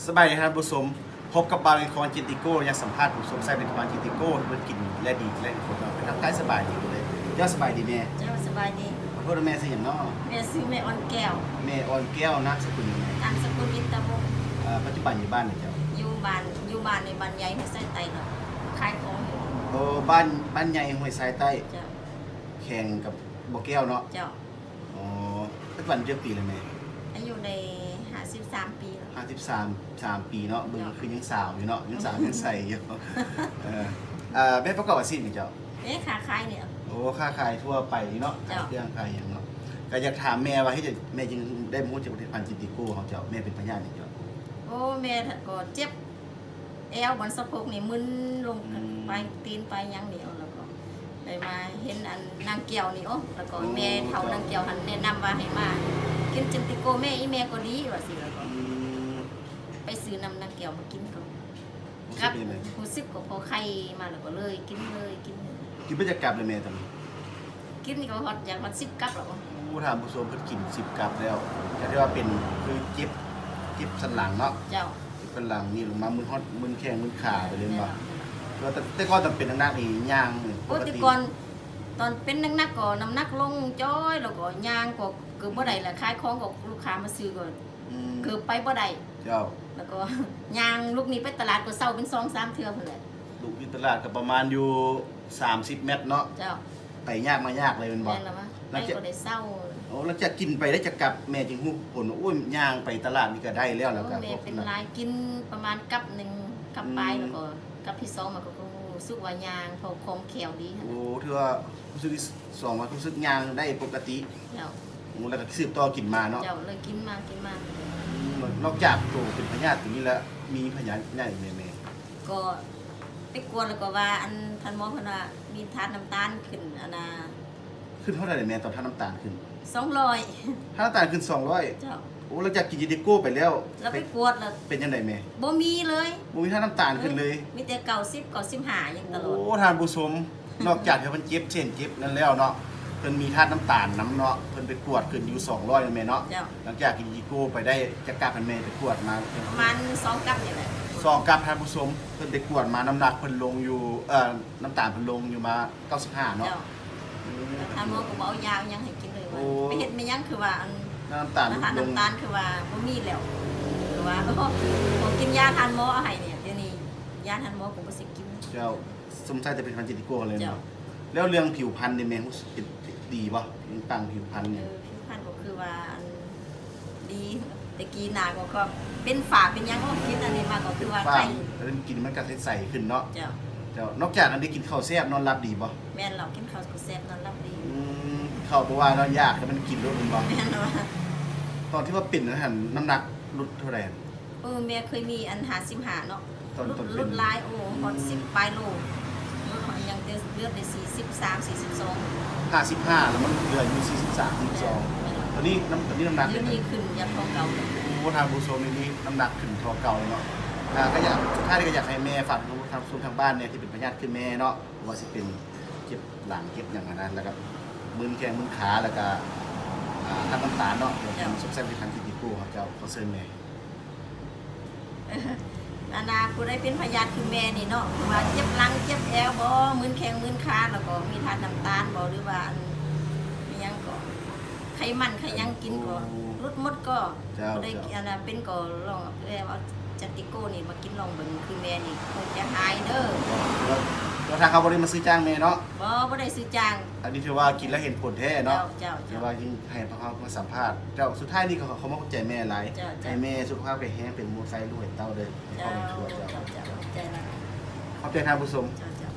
ສະບາຍດີທ່ານຜູ້ຊົມ, ພົບກັບບ່າວເອງຂອງເຈຕິໂກ້ ຢາກສຳພາດຜູ້ຊົມໃຊ້ຜະລິດຕະພັນເຈຕິໂກ້ ເພິ່ນກິນແລະດີແລະຜົນເນາະ. ທັກທາຍສະບາຍດີເລີຍ. ເຈົ້າສະບາຍດີແມ່. ເຈົ້າສະບາຍດີ. ຂໍໂທດນະແມ່ຊື່ຫຍັງເນາະ? ແມ່ຊື່ແມ່ອ່ອນແກ້ວ. ແມ່ອ່ອນແກ້ວ ນາມສະກຸນຫຍັງ? ນາມສະກຸນອິນຕະວົງ. ເອີ ປັດຈຸບັນຢູ່ບ້ານໃດເຈົ້າ? ຢູ່ບ້ານ ຢູ່ບ້ານໃນບ້ານໃຫຍ່ຫ້ວຍຊາຍໃຕ້ເນາະ ຂາຍຂອງຢູ່. ໂອ້ ບ້ານ ບ້ານໃຫຍ່ຫ້ວຍຊາຍໃຕ້. ເຈົ້າ. ແຂວງກັບບໍ່ແກ້ວເນາະ? ເຈົ້າ. ອໍ ປັດຈຸບັນຈັກປີແລ້ວແມ່? ອາຍຸໄດ້ຫ້າສິບສາມປີແລ້ວ. ຫ້າສິບສາມ ສາມປີເນາະ. ເບິ່ງຄືຍັງສາວຢູ່ເນາະ ຍັງສາວຍັງໃສຢູ່. ເອີ ແມ່ປະກອບອາຊີບຫຍັງເຈົ້າ? ແມ່ຄ້າຂາຍນີ້. ໂອ້ ຄ້າຂາຍທົ່ວໄປເນາະ. ເຈົ້າ. ຂາຍເຄື່ອງຂາຍຫຍັງເນາະ. ກໍຢາກຖາມແມ່ວ່າເຮັດໃດແມ່ຈຶ່ງໄດ້ມາຮູ້ຈັກຜະລິດຕະພັນເຈຕິໂກ້ຂອງເຈົ້າ? ແມ່ເປັນພະຍາດຫຍັງເຈົ້າ? ໂອ້ ແມ່ກໍເຈັບ ແອວບ່ອນສະໂພກນີ້ມຶນລົງ ອືມ ປາຍຕີນປາຍຫຍັງນີ້ ແລ້ວກໍໄດ້ມາເຫັນອັນນາງແກ້ວນີ້. ໂອ້ ແລ້ວກໍ ໂອ້ ແມ່ເຖົ້າ ເຈົ້າ ນາງແກ້ວຫັ້ນແນະນຳວ່າໃຫ້ມາກິນເຈຕິໂກ້ແມ່ ອີແມ່ກໍດີວ່າຊີ້. ແລ້ວກໍ ອືມ ໄປຊື້ນຳນາງແກ້ວມາກິນກໍ ຮູ້ສຶກ ກັບ ເປັນໃດ? ຮູ້ສຶກກໍພໍໄຄມາ ແລ້ວກໍເລີຍກິນ ເລີຍກິນ ກິນເບິດຈັກກັບແລ້ວແມ່ຕອນນີ້? ກິນນີ້ກໍຮອດ ຢາກຮອດສິບກັບແລ້ວ. ໂອ້ ທ່ານຜູ້ຊົມ ເພິ່ນກິນສິບກັບແລ້ວ ກໍຖືວ່າເປັນ ຄືເຈັບ ເຈັບສັນຫຼັງເນາະ. ເຈົ້າ. ເຈັບສັນຫຼັງນີ້ລົງມາມຶນຮອດ ມຶນແຂ້ງມຶນຂາໄປເລີຍແມ່ນບໍ່? ແມ່ນແລ້ວ. ແຕ່ ແຕ່ກ່ອນຕອນເປັນໜັກໆນີ້ຍ່າງປົກກະຕິ. ໂອ້ ແຕ່ກ່ອນຕອນເປັນໜັກໆກໍນ້ຳໜັກລົງຈ້ອຍ ແລ້ວກໍຍ່າງກໍເກືອບບໍ່ໄດ້ລະ ຂາຍຂອງກໍລູກຄ້າມາຊື້ກໍ ອືມ ເກືອບໄປບໍ່ໄດ້. ເຈົ້າ. ແລ້ວກໍຍ່າງລຸກນີ້ໄປຕະຫຼາດກໍເຊົາເປັນສອງສາມເທື່ອພຸ້ນແຫຼະ. ລຸກຢູ່ຕະຫຼາດກໍປະມານຢູ່ສາມສິບແມັດເນາະ. ເຈົ້າ. ໄປຍາກມາຍາກເລີຍແມ່ນບໍ່? ແມ່ນລະວະ. ຫຼັງຈາກ ໄປກໍໄດ້ເຊົາ. ໂອ້ ຫຼັງຈາກກິນໄປໄດ້ຈັກກັບແມ່ຈຶ່ງຮູ້ຜົນວ່າ ໂອ້ຍ ຍ່າງໄປຕະຫຼາດນີ້ກໍໄດ້ແລ້ວ? ແລ້ວກໍ ໂອ້ ແມ່ເປັນຫຼາຍ ກິນປະມານກັບໜຶ່ງ ກັບປາຍ ອືມ ແລ້ວກໍກັບທີສອງມາກໍຮູ້ສຶກວ່າຍ່າງ ເພາະຂອງແຂວດີ. ໂອ້ ຖືວ່າຮູ້ສຶກທີສອງວ່າຮູ້ສຶກຍ່າງໄດ້ປົກກະຕິ. ເຈົ້າ. ໂອ້ ແລ້ວກໍສືບຕໍ່ກິນມາເນາະ. ເຈົ້າ. ເລີຍກິນມາ ກິນມາ. ອືມ ນອກຈາກໂຕເປັນພະຍາດຕົວນີ້ແລ້ວ ມີພະຍາດຫຍັງອີກແມ່? ກໍໄປກວດແລ້ວກໍວ່າ ອັນ ທ່ານໝໍເພິ່ນວ່າມີທາດນ້ຳຕານຂຶ້ນ ອັນນ່າ. ຂຶ້ນເທົ່າໃດແມ່ ຕອນທາດນ້ຳຕານຂຶ້ນ? ສອງຮ້ອຍ. ທາດນ້ຳຕານຂຶ້ນສອງຮ້ອຍ? ເຈົ້າ. ໂອ້ ຫຼັງຈາກກິນເຈຕິໂກ້ໄປແລ້ວ ແລ້ວໄປກວດແລ້ວ ເປັນຈັ່ງໃດແມ່? ບໍ່ມີເລີຍ. ບໍ່ມີທາດນ້ຳຕານຂຶ້ນເລີຍ? ມີແຕ່ເກົ້າສິບ ເກົ້າສິບຫ້າຫຍັງຕະຫຼອດ. ໂອ້ ທ່ານຜູ້ຊົມ ນອກຈາກທີ່ເພິ່ນເຈັບເສັ້ນເຈັບນັ້ນແລ້ວເນາະ ເພິ່ນມີທາດນ້ຳຕານນຳເນາະ ເພິ່ນໄປກວດຂຶ້ນຢູ່ສອງຮ້ອຍແມ່ນບໍ່ເນາະ? ເຈົ້າ. ຫຼັງຈາກກິນເຈຕິໂກ້ໄປໄດ້ຈັກກັບແມ່ໄປກວດມາ? ປະມານສອງກັບນີ້ແຫຼະ. ສອງກັບ ທ່ານຜູ້ຊົມ ເພິ່ນໄປກວດມາ ນ້ຳໜັກເພິ່ນລົງຢູ່ ເອີ ນ້ຳຕານເພິ່ນລົງຢູ່ມາເກົ້າສິບຫ້າເນາະ. ເຈົ້າ. ອືມ ທ່ານໝໍກໍບໍ່ເອົາຢາເອົາຫຍັງໃຫ້ກິນເລີຍ. ໂອ້ ໄປເຮັດແມ່ນຫຍັງ ຄືວ່າ ອັນ ນ້ຳຕານ ນ້ຳຕານຄືວ່າບໍ່ມີແລ້ວ ຄືວ່າ ໂອ້ ກິນຢາທ່ານໝໍເອົາໃຫ້ນີ້ ດຽວນີ້ຢາທ່ານໝໍກໍບໍ່ຊິກິນ. ເຈົ້າ. ສົງໄສແຕ່ເປັນພັນເຈຕິໂກ້ເລີຍເນາະ. ເຈົ້າ. ແລ້ວເລື່ອງຜິວພັນນີ້ແມ່ຮູ້ສຶກເປັນດີບໍ່? ເລື່ອງປັງຜິວພັນນີ້. ເອີ ຜິວພັນກໍຄືວ່າ ອັນ ດີ ແຕ່ກີ້ໜ້າກໍ ກໍເປັນຝ້າເປັນຫຍັງ ໂອ້ ກິນອັນນີ້ມາກໍຄືວ່າໄຄ. ເປັນຝ້າ ກິນມັນກໍໃສໆຂຶ້ນເນາະ. ເຈົ້າ. ເຈົ້າ. ນອກຈາກນັ້ນໄດ້ກິນເຂົ້າແຊບນອນຫຼັບດີບໍ່? ແມ່ນແລ້ວ ກິນເຂົ້າກໍແຊບນອນຫຼັບດີ. ອືມ ເຂົ້າບໍ່ວ່ານອນຢາກ ແຕ່ມັນກິນໂລດແມ່ນບໍ່? ແມ່ນແລ້ວ. ຕອນທີ່ວ່າເປັນຫັ້ນ ນ້ຳໜັກຫຼຸດເທົ່າໃດ? ເອີ ແມ່ເຄີຍມີອັນຫ້າສິບຫ້າເນາະ ຕອນ ລຸດ ຫຼຸດຫຼາຍ ໂອ້ ອືມ ຮອດສິບປາຍໂລ ຍັງແຕ່ເຫຼືອແຕ່ສີ່ສິບສາມ ສີ່ສິບສອງ. ຫ້າສິບຫ້າ ແລ້ວມັນເຫຼືອຢູ່ສີ່ສິບສາມ ສີ່ສິບສອງ. ແມ່ນ ຕອນນີ້ນ້ຳ ຕອນນີ້ນ້ຳໜັກ ດຽວນີ້ຂຶ້ນຢາກເທົ່າເກົ່າ. ໂອ້ ທ່ານຜູ້ຊົມ ດຽວນີ້ນ້ຳໜັກຂຶ້ນເທົ່າເກົ່າເນາະ. ອ່າ ກໍຢາກ ສຸດທ້າຍນີ້ກໍຢາກໃຫ້ແມ່ຝາກເຖິງທ່ານຜູ້ຊົມທາງບ້ານແດ່ ທີ່ເປັນພະຍາດຄືແມ່ເນາະ ບໍ່ວ່າຊິເປັນເຈັບຫຼັງເຈັບຫຍັງຫັ້ນນະ ແລ້ວກໍມຶນແຂ້ງມຶນຂາ ແລ້ວກໍ ອ່າ ທາດນ້ຳຕານເນາະ. ເຈົ້າ. ສົງໄສເປັນທາງທີ່ດີກວ່າເຈົ້າ ຂໍເຊີນແມ່. ອັນນ່າ ຜູ້ໃດເປັນພະຍາດຄືແມ່ນີ້ເນາະ ຄືວ່າເຈັບຫຼັງເຈັບແອວບໍ ມຶນແຂ້ງມຶນຂາ ແລ້ວກໍມີທາດນ້ຳຕານບໍ ຫຼືວ່າອັນ ອີຫຍັງກໍ ໄຂມັນໄຂຫຍັງກິນກໍ ໂອ້ ຫຼຸດໝົດກໍ. ເຈົ້າ ຜູ້ໃດ ເຈົ້າ ອັນນ່າ ເປັນກໍລອງ ເອີ ເອົາເຈຕິໂກ້ນີ້ມາກິນລອງເບິ່ງ ຄືແມ່ນີ້ຄົງຈະຫາຍເດີ. ແລ້ວ ແລ້ວທາງເຮົາບໍ່ໄດ້ມາຊື້ຈ້າງແມ່ເນາະ? ບໍ່ ບໍ່ໄດ້ຊື້ຈ້າງ. ອັນນີ້ຖືວ່າກິນແລ້ວເຫັນຜົນແທ້ເນາະ. ເຈົ້າ ເຈົ້າ ເຈົ້າ. ຖືວ່າຍິ່ງໃຫ້ພວກເຮົາມາສຳພາດ. ເຈົ້າ ສຸດທ້າຍນີ້ກໍຂໍຂອບໃຈແມ່ຫຼາຍ. ເຈົ້າ ເຈົ້າ. ໃຫ້ແມ່ສຸຂະພາບແຂງແຮງ ເປັນໂມໄຊລູກໃຫ້ເຕົ້າເດີ ໃຫ້ຄອບໃຫ້ຄົວ. ເຈົ້າ ເຈົ້າ ເຈົ້າ. ຂອບໃຈຫຼາຍ. ຂອບໃຈທ່ານຜູ້ຊົມ. ເຈົ້າ ເຈົ້າ.